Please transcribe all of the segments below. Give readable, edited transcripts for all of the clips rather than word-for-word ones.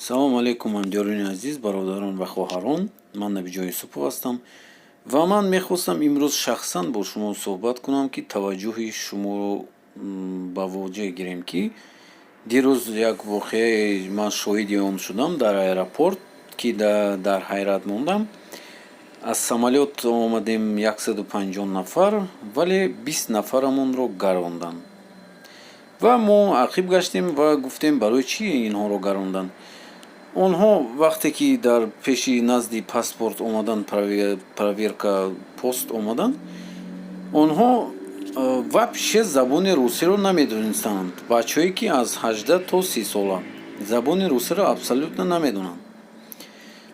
Салому алейкум, ҳамдиёрони азиз, бародарон ва хоҳарон. Ман Набиҷон Юсупов ҳастам ва ман мехостам имрӯз шахсан бо шумо суҳбат кунам, ки таваҷҷӯҳи шуморо ба воҷеҳ гирем, ки дирӯз як воқеае ман шоҳиди он шудам дар аэропорт, ки дар ҳайрат мондам. Аз самолёт омадем 150 нафар, вале 20 нафарамонро гаронданд ва мо ақиб гаштем ва гуфтем: барои чӣ инҳоро гаронданд? Онҳо вақте ки дар пеши назди паспорт омадан, проверка пост омаданд, онҳо вообще забони русиро намедонистанд. Бачаҳое, ки аз 18 то 30 сола, забони русиро абсолютно намедонанд,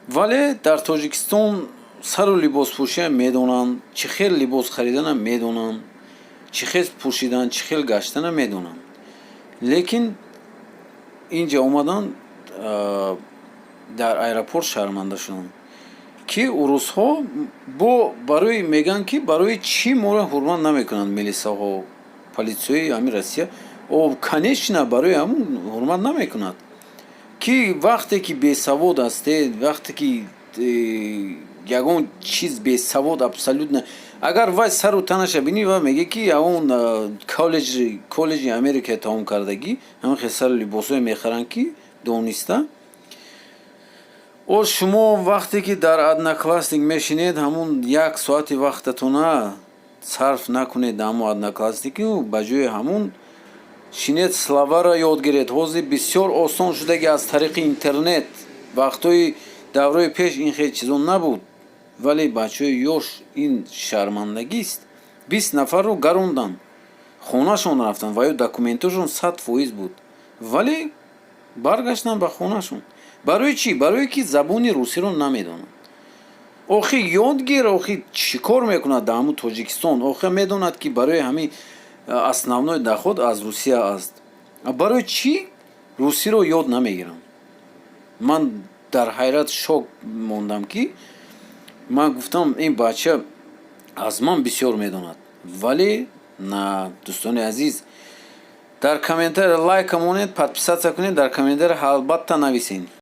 вале дар Тоҷикистон сару либоспӯшиам медонанд, чӣ хел либос хариданам медонанд, чӣ хел пӯшидан, чӣ хел гаштанам медонанд, лекин инҷа омаданд, дар аэропорт шарманда шуданд, ки урусҳо бо барои мегӯянд, ки барои чӣ моро ҳурмат намекунанд милисаҳо, полисияи ҳамин Россия. О, конечно, барои ҳамун ҳурмат намекунад, ки вақте ки бесавод ҳастед, вақте ки ягон чиз бесавод абсолютно. Агар вай сару танаша бинӣ, ва мегӯяд, ки ягон коллеҷи Америка тамом кардагӣ, ҳамин хел сару либосҳое мехаранд, ки дониста. О, шумо вақте ки дар Одноклассник мешинед, ҳамун як соати вақтатона сарф накунед дар ҳамун Однокласснику, ба ҷои ҳамун шинед, словаро ёд гиред. Ҳозир бисёр осон шудаги аз тариқи интернет. Вақтҳои давраи пеш ин хел чизо набуд. Вале бачаҳои ёш, ин шармандагист. 20 нафарро гаронданд, хонашон рафтанд ва ё документошон 100% буд, вале баргаштанд ба хонашон. Барои чӣ? Барое ки забони русиро намедонанд. Охи, ёд гир. Охи, чӣ кор мекунад дар ҳамун Тоҷикистон? Охи, медонад, ки барои ҳамин основной доход аз Русия аст. Барои чӣ русиро ёд намегирам? Ман дар ҳайрат, шок мондам, ки ман гуфтам: ин бача аз ман бисёр медонад, вале на. Дӯстони азиз, дар комментария лайка монед, подписаться кунед, дар комментария албатта нависед.